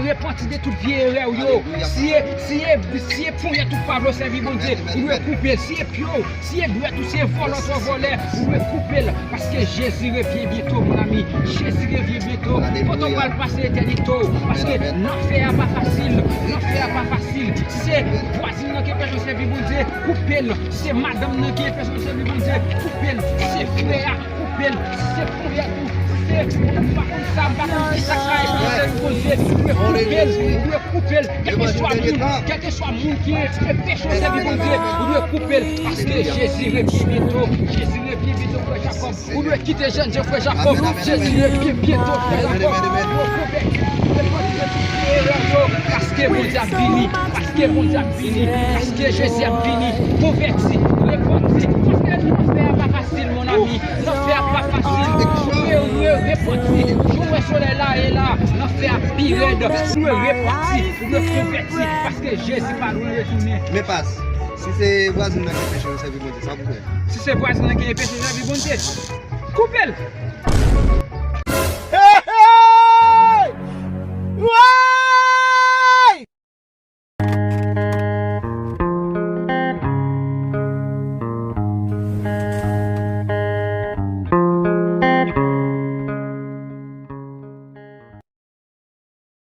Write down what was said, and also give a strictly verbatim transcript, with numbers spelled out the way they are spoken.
Repanti de tout vye erè w yo. Si e, si e, si e ponyèt ou pa vle w sèvi Bondye, ou dwe koupe l. Si e pye w, si e dwèt ou, si e vòlò w vòlè, ou dwe koupe l. Paske Jezi revyen byento, mon ami. Jezi revyen byento. Kote w pral pase etènite w? Paske lanfè a pa fasil. Lanfè a pa fasil. Si se vwazin nan ki enpeche w sèvi Bondye, koupe l. Si se madanm nan ki enpeche w sèvi Bondye, koupe l. Si se frè a, koupe l. Si se frè tou, si se, m pa konn sa, m pa konn ki sa k ka enpeche w sèvi Bondye, ou dwe koupe l, ou dwe koupe l. Kèlkeswa moun, kèlkeswa moun ki enpeche w sèvi Bondye, ou dwe koupe l. Paske Jezi revyen byento. Jezi revyen byento, frè Jakòb. Ou dwe kite jènjan, frè Jakòb. Jezi revyen byento, frè Jakòb. Ou dwe konvèti, ou dwe konvèti de tout vye erè w yo. Paske Bondye ap vini. Paske Bondye ap vini. Paske Jezi ap vini. Konvèti, repanti. Paske lanfè a pa fasil, mon ami. Lanfè a pa fasil. Ou dwe, ou dwe repanti. Jou w wè solèy la ye la, lanfè a pi rèd. Ou dwe repanti. Ou dwe konvèti. Paske Jezi pa lwen retounen. Men pas, si se vwazin nan ki enpeche w sèvi Bondye, sa pou fè? Si se vwazin nan ki enpeche w sèvi Bondye, koupe l.